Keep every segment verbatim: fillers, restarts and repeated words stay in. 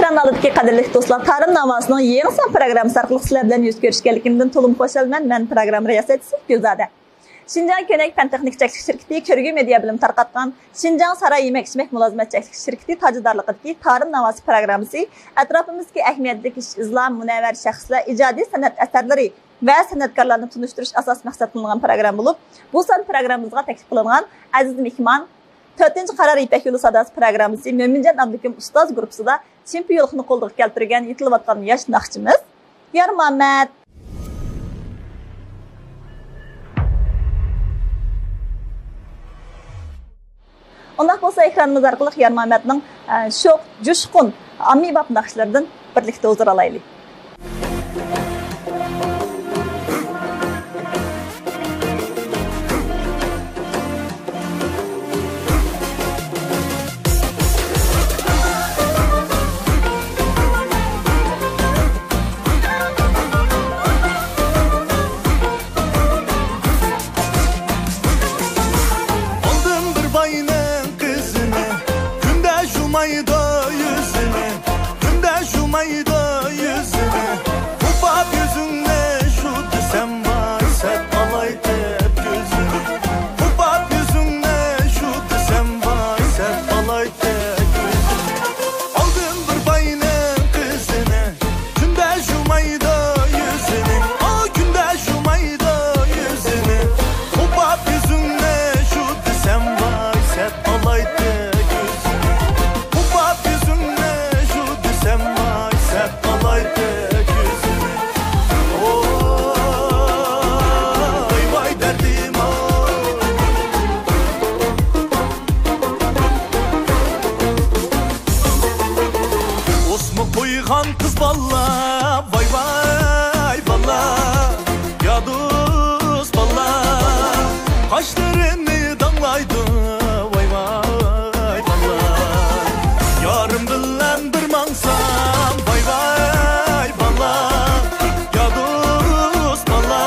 ئالدىدىكى قەدىرلىك دوستلار، تارىم ناماسىنىڭ يېڭى سان پروگراممىسى ئارقىلىق سىلەر بىلەن يۈز كۆرۈشكەنلىكىمدىن تولىمۇ خۇشالمەن. مەن پروگرامما رىياسەتچىسى گۈلزادە. شىنجاڭ كۆنەك پەن تېخنىكا چەكلىك شىركىتى كۆرگۈ مېدىيا بۆلۈمى تارقاتقان شىنجاڭ ساراي يېمەك ئىچمەك مۇلازىمەت چەكلىك شىركىتى تاجدارلىقىدىكى تارىم ناماسى پروگراممىسى ئەتراپىمىزدىكى ئەھمىيەتلىك ئىش، ئىزلام، مۇنەۋۋەر شەخسلەر، ئىجادىي سەنئەت ئەسەرلىرى ۋە سەنئەتكارلارنى تونۇشتۇرۇش ئاساسىي مەقسەت قىلىنغان پروگرامما بولۇپ، بۇ سان پروگراممىمىزغا تەكلىپ قىلىنغان ئەزىز مېھمان، تۆتىنچى قارار يىپەك يولى ساداسى پروگراممىسى مۆمىنجان ئابلىكىم ئۇستاز گۇرۇپپىسىدا چېمپىيونلۇقنى قولغا كەلتۈرگەن يېتىلىۋاتقان ياش ناخشىچىمىز يارمامەت. ئۇنداق بولسا ئېكرانىمىز ئارقىلىق يارمامەتنىڭ، ئە، شوخ، جۇشقۇن، ئاممىباب ناخشىلىرىدىن بىرلىكتە ھۇزۇر ئالايلى. ئالدىم بىر باينىڭ قىزىنى، كۈندە يۇمايدۇ يۈزىنى، كۈندە يۇمايدۇ يۈزىنى. قوپاپ يۈزۈڭنى شۇ دېسەم، ۋاي سەت ئالايتىپ كۆزىنى. قوپاپ يۈزۈڭنى شۇ دېسەم، ۋاي سەت ئالايتىپ كۆزىنى. ئالدىم بىر باينىڭ قىزىنى، كۈندە يۇمايدۇ يۈزىنى، ئا، كۈندە يۇمايدۇ يۈزىنى. قوپاپ يۈزۈڭنى شۇ دېسەم، ۋاي سەت ئالايتى كۆزىنى. قوپاپ يۈزۈڭنى شۇ دېسەم، ۋاي سەت ئالايتى كۆزىنى. ۋاي، ۋاي دەردىم-ئاي. ئوسما قويغان قىز بالا، ۋاي ۋاي بالا، يا دوست بالا، قاشلىرىنى داڭلايدۇ، ۋاي ۋاي بالا. يارىم بىلەن بىر ماڭسام، ۋاي ۋاي بالا، يا دوست بالا،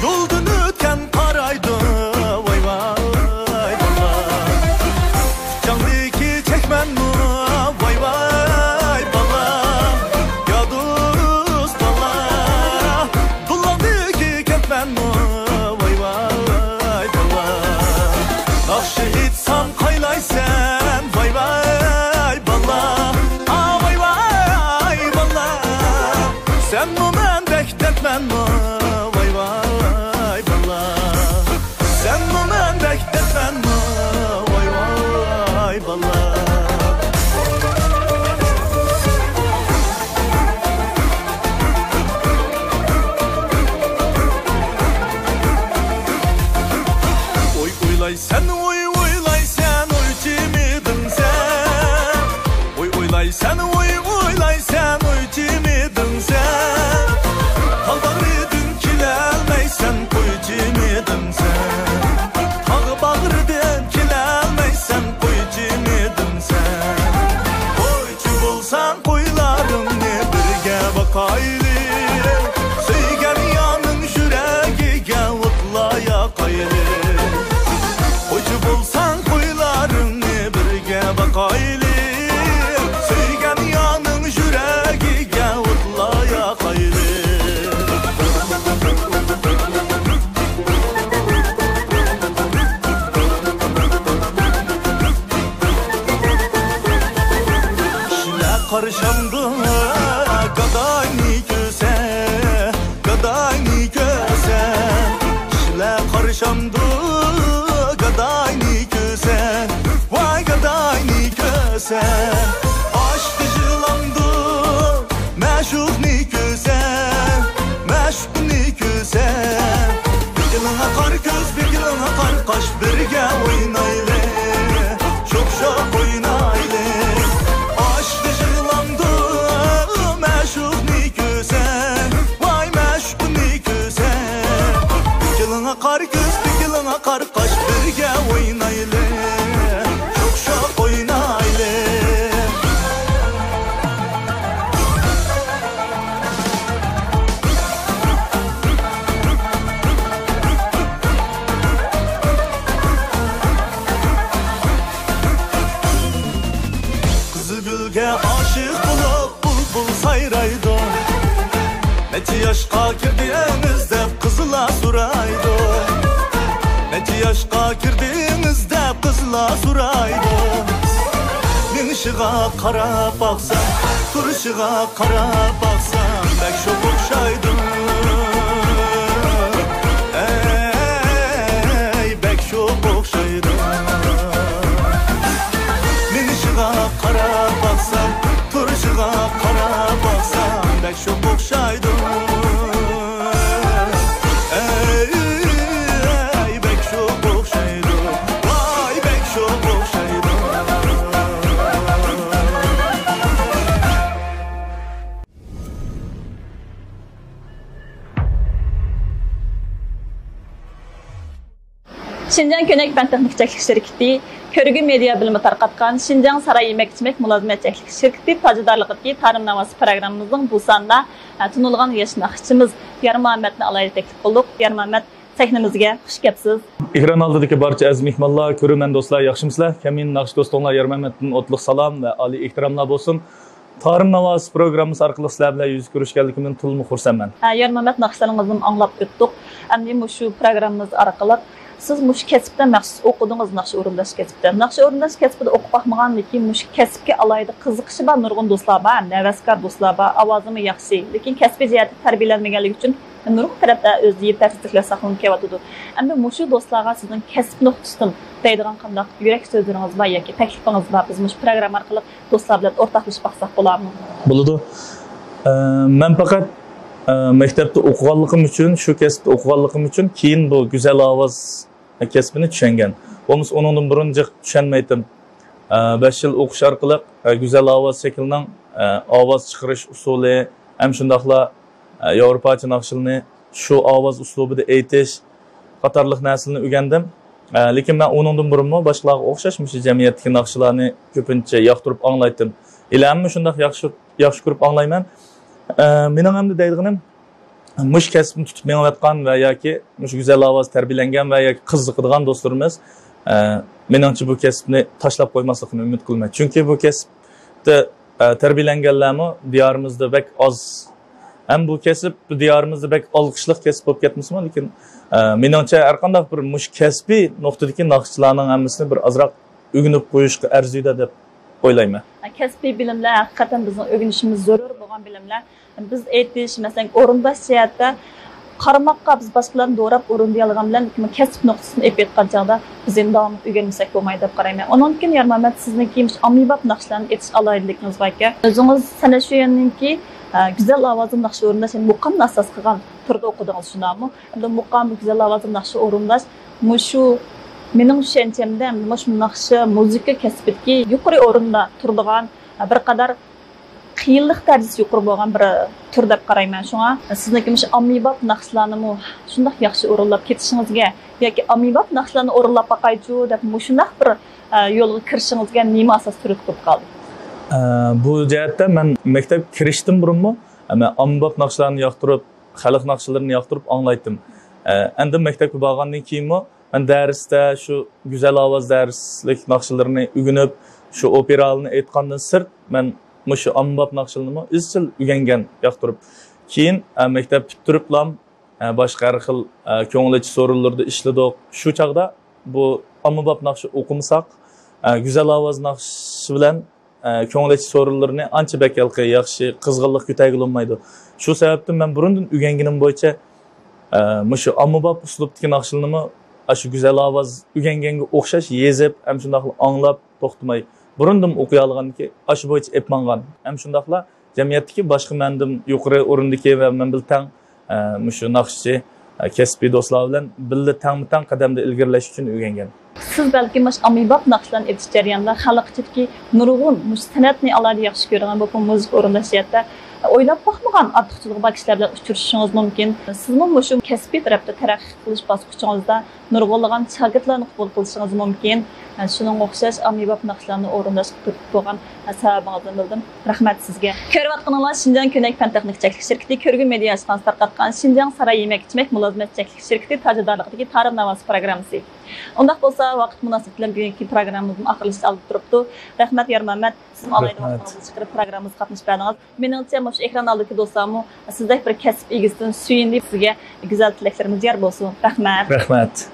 يولدىن ئۆتكەن قارايدۇ، ۋاي ۋاي بالا. ئۇچاڭدىكى چەكمەنمۇ، ۋاي ۋاي بالا، يا دوست بالا. دۇللاڭدىكى كەنتمەنمۇ، ۋاي ۋاي بالا. ناخشا ئېيتسام قايلايسەن، ۋاي ۋاي بالا، ئا، ۋاي ۋاي بالا. سەنمۇ مەندەك دەردمەنمۇ، ۋاي ۋاي بالا. سەنمۇ مەندەك دەردمەنمۇ، ۋاي ۋاي بالا. ئوي ئويلايسەن، ئوي ئويلايسەن، ئوي جىمىدىڭ سەن. ئوي ئويلايسەن، ئوي ئويلايسەن، ئوي جىمىدىڭ سەن. تاغ باغرىدىن كېلەلمەيسەن، قوي جىمىدىڭ سەن. تاغ باغرىدىن كېلەلمەيسەن، قوي جىمىدىڭ سەن. قويچى بولساڭ قويلارىڭنى بىرگە باقايلى. سۆيگەن يارنىڭ يۈرەكىگە ئوتلار ياقايلى. قويچى بولساڭ قويلارىڭنى بىرگە باقايلى. سۆيگەن يارنىڭ يۈرەكىگە ئوتلار ياقايلى. كىشىلەر قارشامدۇ گاداينى كۆرسە، گاداينى كۆرسە. كىشىلەر قارشامدۇ گاداينى كۆرسە، ۋاي گاداينى كۆرسە. ئاشىق يىغلاڭدۇ مەشۇقنى كۆرسە، مەشۇقنى كۆرسە. بىكىلىڭ ئاقار كۆز، بىكىلىڭ ئاقار قاش، بىرگە ئوينايلى، شوخ-شوخ ئوينايلى. ئاشىق يىغلاڭدۇ مەشۇقنى كۆرسە، ۋاي مەشۇقنى كۆرسە. بىكىلىڭ ئاقار كۆز، بىكىلىڭ ئاقار قاش، بىرگە ئوينايلى، شوخ-شوخ ئوينايلى. ئىشق بولۇپ بۇلبۇل سايرايدۇ. نەچچە ياشقا كىردىڭىز دەپ قىزلار سورايدۇ. نەچچە ياشقا كىردىڭىز دەپ قىزلار سورايدۇ. مېڭىشىغا قاراپ باقسام، تۇرۇشىغا قاراپ باقسام، بەك شوخ ئوخشايدۇ. ئەي، بەك شوخ ئوخشايدۇ. مېڭىشىغا قاراپ باقسام، تۇرۇشىغا قاراپ باقسام، بەك شوخ ئوخشايدۇ. ئەي، ئەي، بەك شوخ ئوخشايدۇ. ۋاي، بەك شوخ ئوخشايدۇ. شىنجاڭ كۆنەك پەن تېخنىكا چەكلىك شىركىتى، كۆرگۈ مېدىيا بىلىمى تارقاتقان شىنجاڭ ساراي يېمەك ئىچمەك مۇلازىمەت چەكلىك شىركىتى تاجىدارلىقىدىكى تارىم ناۋاسى پروگراممىمىزنىڭ بۇ سانىدا، ئە، تونۇلغان ياش ناخشىچىمىز يارمامەتنى ئالاھىدە تەكلىپ قىلدۇق. يارمامەت، سەھنىمىزگە خۇش كەپسىز. ئېكران ئالدىدىكى بارچە ئەزىز مېھمانلار، كۆرۈرمەن دوستلار، ياخشىمۇسىلەر؟ كەمىن ناخشا دوستۇڭلار يارمامەتتىن ئوتلۇق سالام ۋە ئالىي ئېھتىراملار بولسۇن. تارىم ناۋاسى پروگراممىسى ئارقىلىق سىلەر بىلەن يۈز كۆرۈشكەنلىكىمدىن تولىمۇ خۇرسەنمەن. ھە، يارمامەت، ناخشىلىرىڭىزنى ئاڭلاپ ئۆتتۇق. ئەمدى مۇشۇ پروگراممىمىز ئارقىلىق سىز مۇشۇ كەسىپتە مەخسۇس ئوقۇدىڭىز، ناخشا ئورۇنداش كەسپىدە. ناخشا ئورۇنداش كەسپىدە ئوقۇپ باقمىغان، لېكىن مۇشۇ كەسىپكە ئالاھىدە قىزىقىشى بار نۇرغۇن دوستلار بار، ھەم ھەۋەسكار دوستلار بار، ئاۋازىمۇ ياخشى، لېكىن كەسپىي جەھەتتە تەربىيەلەنمىگەنلىكى ئۈچۈن نۇرغۇن تەرەپتە ئۆزىدە يېتەرسىزلىكلەر ساقلىنىپ كېلىۋاتىدۇ. ئەمدى مۇشۇ دوستلارغا سىزنىڭ كەسىپ نۇقتىسىدىن دەيدىغان قانداق يۈرەك سۆزلىرىڭىز بار ياكى تەكلىپىڭىز بار، بىز مۇشۇ پروگرامما ئارقىلىق دوستلار بىلەن ئورتاقلىشىپ باقساق بولامۇ؟ بولىدۇ. ئە، مەن پەقەت، ئە، مەكتەپتە ئوقۇغانلىقىم ئۈچۈن، شۇ كەسىپتە ئوقۇغانلىقىم ئۈچۈن كېيىن بۇ گۈزەل ئاۋاز كەسپىنى چۈشەنگەن. بولمىسا ئۇنىڭدىن بۇرۇن جىق چۈشەنمەيتتىم. ئە، بەش يىل ئوقۇش ئارقىلىق، ئە، گۈزەل ئاۋاز شەكلىنىڭ، ئە، ئاۋاز چىقىرىش ئۇسۇلى ھەم شۇنداقلا، ئە، ياۋروپاچە ناخشىلىرىنى شۇ ئاۋاز ئۇسلۇبىدا ئېيتىش قاتارلىق نەرسىلەرنى ئۆگەندىم. ئە، لېكىن مەن ئۇنىڭدىن بۇرۇنمۇ باشقىلارغا ئوخشاش مۇشۇ جەمئىيەتتىكى ناخشىلارنى كۆپىنچە ياقتۇرۇپ ئاڭلايتتىم. ھېلى ھەممە شۇنداق ياخشى، ياخشى كۆرۈپ ئاڭلايمەن. ئە، مېنىڭ ئەمدى دەيدىغىنىم، مۇشۇ كەسىپنى تۇتۇپ مېڭىۋاتقان ۋە ياكى مۇشۇ گۈزەل ئاۋاز تەربىيەلەنگەن ۋە ياكى قىزىقىدىغان دوستلىرىمىز، ئە، مېنىڭچە بۇ كەسىپنى تاشلاپ قويماسلىقىنى ئۈمىد قىلىمەن. چۈنكى بۇ كەسىپتە، ئە، تەربىيەلەنگەنلەرمۇ دىيارىمىزدا بەك ئاز. ھەم بۇ كەسىپ بۇ دىيارىمىزدا بەك ئالقىشلىق كەسىپ بولۇپ كەتمىسىمۇ، لېكىن، ئە، مېنىڭچە ھەرقانداق بىر مۇشۇ كەسپىي نۇقتىدىكى ناخشىچىلارنىڭ ھەممىسىنى بىر ئازراق ئۆگىنىپ قويۇشقا ئەرزىيدۇ دەپ ئويلايمەن. كەسپىي بىلىملەر ھەقىقەتەن بىزنىڭ ئۆگىنىشىمىز زۆرۈر بولغان بىلىملەر. بىز ئېيتىش، مەسىلەن، ئورۇنداش جەھەتتە قارىماققا بىز باشقىلارنى دوراپ ئورۇندىيالىغان بىلەن، لېكىن كەسىپ نۇقتىسىدىن ئېلىپ ئېيتقان چاغدا بىز يەنە داۋاملىق ئۆگەنمىسەك بولمايدۇ دەپ قارايمەن. ئۇنىڭدىن كېيىن يارمامەت، سىزنىڭكى مۇشۇ ئاممىباب ناخشىلارنى ئېيتىش ئالاھىدىلىكىڭىز باركەن. ئۆزىڭىز سەنئەت شۆيۈنىڭكى، ئە، گۈزەل ئاۋازدا ناخشا ئورۇنداش، يەنى مۇقامنى ئاساس قىلغان تۈردە ئوقۇدىڭىز، شۇنداقمۇ؟ ئەمدى مۇقام، گۈزەل ئاۋازدا ناخشا ئورۇنداش مۇشۇ مېنىڭ چۈشەنچەمدە، ئەمدى مۇشۇ ناخشا، مۇزىكا كەسپىدىكى يۇقىرى ئورۇندا تۇرىدىغان، بىر قەدەر قىيىنلىق دەرىجىسى يۇقىرى بولغان بىر تۈر دەپ قارايمەن. شۇڭا سىزنىڭكى مۇشۇ ئاممىباب ناخشىلارنىمۇ شۇنداق ياخشى ئورۇنلاپ كېتىشىڭىزگە ياكى ئاممىباب ناخشىلارنى ئورۇنلاپ باقايچۇ دەپ مۇشۇنداق بىر، ئە، يولغا كىرىشىڭىزگە نېمە ئاساس تۈرتكە بولۇپ قالدى؟ ئە، بۇ جەھەتتە مەن مەكتەپكە كىرىشتىن بۇرۇنمۇ، ئە، مەن ئاممىباب ناخشىلارنى ياقتۇرۇپ، خەلق ناخشىلىرىنى ياقتۇرۇپ ئاڭلايتتىم. ئە، ئەمدى مەكتەپكە بارغاندىن كېيىنمۇ مەن دەرستە شۇ گۈزەل ئاۋاز دەرسلىك ناخشىلىرىنى ئۆگىنىپ، شۇ ئوپېرالارنى ئېيتقاندىن سىرت، مەن مۇشۇ ئاممىباب ناخشىلىرىنىمۇ ئىزچىل ئۆگەنگەن، ياقتۇرۇپ. كېيىن، ئە، مەكتەپ پۈتتۈرۈپلام، ئە، باشقا ھەر خىل، ئە، كۆڭۈل ئېچىش سورۇنلىرىدا ئىشلىدۇق. شۇ چاغدا بۇ ئاممىباب ناخشا ئوقۇمىساق، ئە، گۈزەل ئاۋاز ناخشىسى بىلەن ئە، كۆڭۈل ئېچىش سورۇنلىرىنى ئانچە بەك ھېلىقى ياخشى قىزغىنلىق كۆتەرگىلى بولمايدۇ. شۇ سەۋەبتىن مەن بۇرۇندىن ئۆگەنگىنىم بويىچە، ئە، مۇشۇ ئاممىباب ئۇسلۇبتىكى ناخشىلىرىنىمۇ ئاشۇ گۈزەل ئاۋاز ئۆگەنگەنگە ئوخشاش يېزىپ، ھەم شۇنداقلا ئاڭلاپ توختىماي، بۇرۇندىن ئوقۇيالىغاندىكى ئاشۇ بويىچە ئېلىپ ماڭغان. ھەم شۇنداقلا جەمئىيەتتىكى باشقا مەندىن يۇقىرى ئورۇندىكى ۋە مەن بىلەن تەڭ، ئە، مۇشۇ ناخشىچى، ئە، كەسپىي دوستلار بىلەن بىللە تەڭمۇ تەڭ قەدەمدە ئىلگىرىلەش ئۈچۈن ئۆگەنگەن. سىز بەلكىم مۇشۇ ئاممىباب ناخشىلارنى ئېيتىش جەريانىدا خەلق ئىچىدىكى نۇرغۇن مۇشۇ سەنئەتنى ئالاھىدە ياخشى كۆرىدىغان، بولۇپمۇ مۇزىكا ئورۇنداش جەھەتتە ئويلاپ باقمىغان ئارتۇقچىلىقى بار كىشىلەر بىلەن ئۇچرىشىشىڭىز مۇمكىن. سىزمۇ مۇشۇ كەسپىي تەرەپتە تەرەققىي قىلىش باسقۇچىڭىزدا نۇرغۇنلىغان شاگىرتلارنى قوبۇل قىلىشىڭىز مۇمكىن. شۇنىڭغا ئوخشاش ئاممىباب ناخشىلارنى ئورۇنداشقا تۈرتكە بولغان سەۋەبىڭىزنى بىلدىم. رەھمەت سىزگە. كۆرۈۋاتقىنىڭلار شىنجاڭ كۆنەك پەن تېخنىكا چەكلىك شىركىتى كۆرگۈ مېدىيا ئىشخانىسى تارقاتقان شىنجاڭ ساراي يېمەك ئىچمەك مۇلازىمەت چەكلىك شىركىتى تاجىدارلىقىدىكى تارىم ناۋاسى پروگراممىسى. ئۇنداق بولسا، ۋاقىت مۇناسىۋىتى بىلەن بۈگۈنكى پروگراممىمىزمۇ ئاخىرلىشىش ئالدىدا تۇرۇپتۇ. رەھمەت، يارمەمەت، سىزمۇ ئالاھىدە ۋاقتىڭىزنى چىقىرىپ پروگراممىمىزغا قاتنىشىپ بەردىڭىز. مېنىڭچە، مۇشۇ ئېكران ئالدىدىكى دوستلارمۇ سىزدەك بىر كەسىپ ئىگىسىدىن سۆيۈندى. سىزگە گۈزەل تىلەكلىرىمىز يار بولسۇن. رەھمەت. رەھمەت.